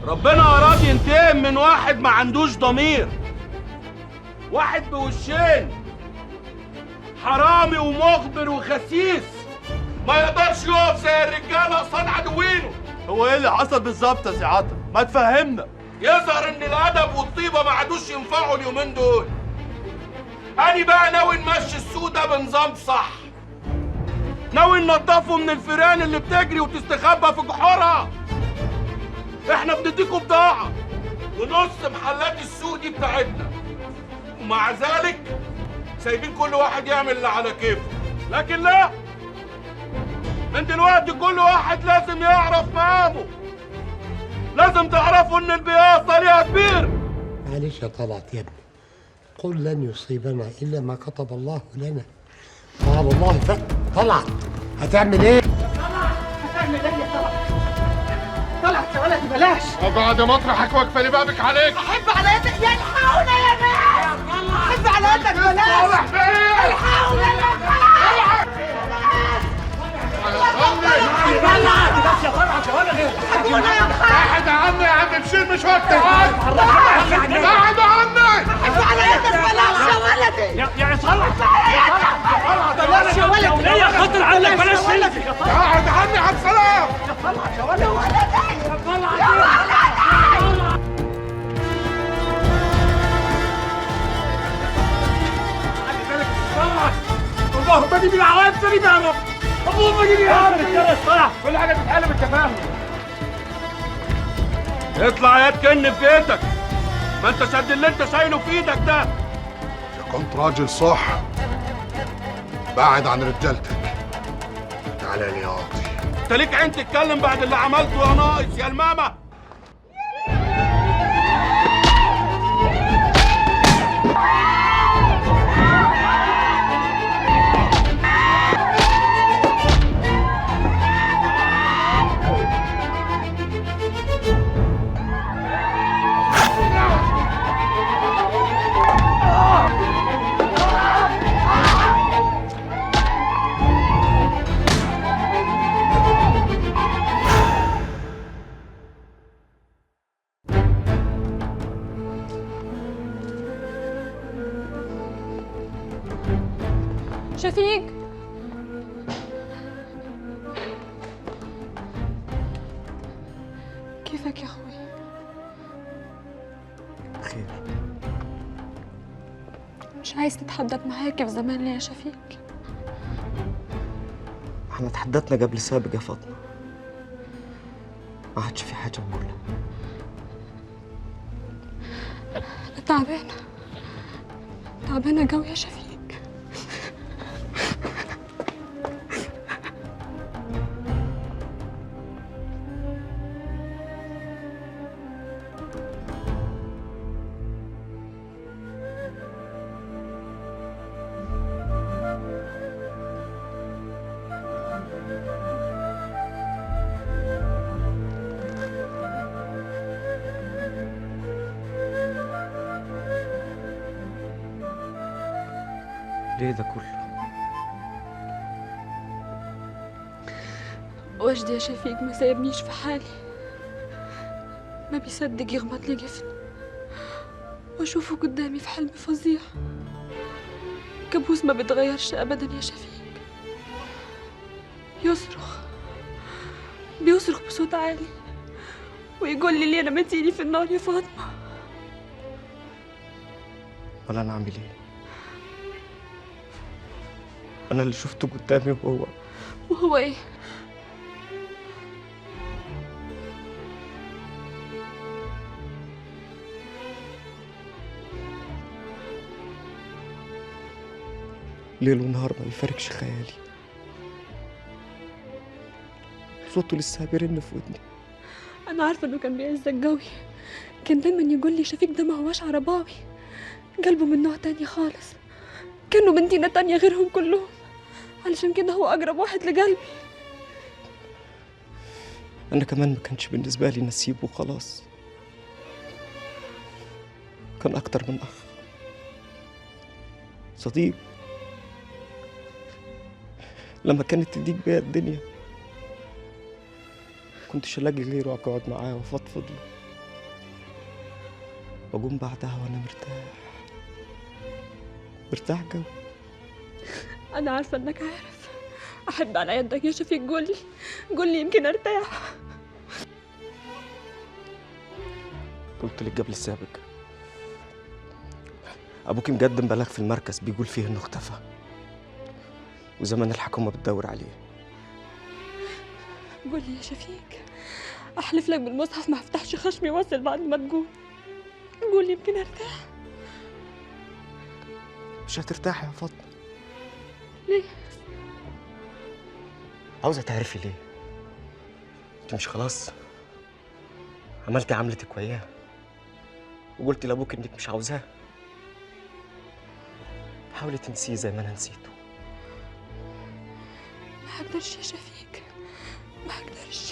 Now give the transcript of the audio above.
ربنا اراد ينتقم من واحد ما عندوش ضمير، واحد بوشين، حرامي ومخبر وخسيس، ما يقدرش يقف زي الرجالة قصاد عدوينه. هو ايه اللي حصل بالظبط يا سي عطا؟ ما تفهمنا. يظهر ان الادب والطيبه ما عادوش ينفعوا اليومين دول. انا بقى ناوي نمشي السوق ده بنظام صح، ناوي ننضفه من الفيران اللي بتجري وتستخبى في جحورها. احنا بنديكوا بضاعة ونص محلات السوق دي بتاعتنا، ومع ذلك سايبين كل واحد يعمل اللي على كيفه. لكن لا، من دلوقتي كل واحد لازم يعرف مقامه، لازم تعرفوا ان البياصه ليها كبير. معلش يا طلعت يا ابني، قل لن يصيبنا الا ما كتب الله لنا وعلى الله طلعت هتعمل ايه؟ طلعت هتعمل ايه يا طلعت؟ طلعت يا ولدي بلاش. اقعد مطرحك واقفة لبابك عليك. احب على يدك يا الحقونا يا ناس، احب على يدك بلاش. الحقونا يا ناس. يا طلعت يا ولدي، الحقونا يا خالد. بعد عني يا عم بشير، مش وقتك. بعد عني. احب على يدك بلاش يا ولدي. يا طلعت بلاش يا ولدي، ليه خاطر عنك بلاش تنزل. بعد عني يا عبد السلام. يا طلعت يا ولدي، يا ولدي، يا ولدي. اللهم اجيب العوام سليم يا رب، اللهم اجيب العوام. كل حاجة تتحل بالتفاهم. اطلع يا تكن في بيتك، ما انت شد اللي انت شايله في ايدك ده. اذا كنت راجل صح بعد عن رجالتك. تعالى لي يا قاضي. انت ليك عين تتكلم بعد اللي عملته يا ناقص يا الماما؟ شفيق، كيفك يا اخوي؟ بخير. مش عايز تتحدث معايا كيف زمان ليه يا شفيق؟ احنا اتحدثنا قبل سابق يا فاطمة، ما عادش في حاجة نقولها. أنا تعبانة، تعبانة قوي يا شفيق. ليه ده كله؟ وجدي يا شفيق ما سايبنيش في حالي، ما بيصدق يغمض لي جفن واشوفه قدامي في حلم فظيع، كابوس ما بيتغيرش ابدا يا شفيق. يصرخ، بيصرخ بصوت عالي ويقول لي ليه رميتيني في النار يا فاطمة؟ ولا انا اعمل ايه؟ أنا اللي شفته قدامي وهو وهو إيه؟ ليل ونهار ما بيفارقش خيالي، صوته لسه بيرن في ودني. أنا عارفة إنه كان بيعزك قوي، كان دايما يقول لي شفيق ده ما هواش عرباوي، قلبه من نوع تاني خالص، كانوا من دينة تانية غيرهم كلهم، علشان كده هو أقرب واحد لقلبي. أنا كمان ما كانش بالنسبة لي نسيب وخلاص، كان أكتر من أخ، صديق. لما كانت تضيق بيا الدنيا كنتش ألاقي غيره أقعد معاه وأفضفض له. بقوم بعدها وانا مرتاح، مرتاح جو. انا عارفه انك عارف. احب على يدك يا شفيق، قولي قولي يمكن ارتاح. قلت لك قبل السابق، ابوكي مقدم بلاغ في المركز بيقول فيه انه اختفى، وزمن الحكومة بتدور عليه. قولي يا شفيق، احلف لك بالمصحف ما هفتحش خشمي واصل بعد ما تقول. قولي يمكن ارتاح. مش هترتاحي يا فاطمة. ليه؟ عاوزه تعرفي ليه؟ انت مش خلاص عملتي عملتك وياه وقلت لابوك انك مش عاوزاه؟ حاولي تنسيه زي ما انا نسيته. ما اقدرش يا شفيق، ما اقدرش.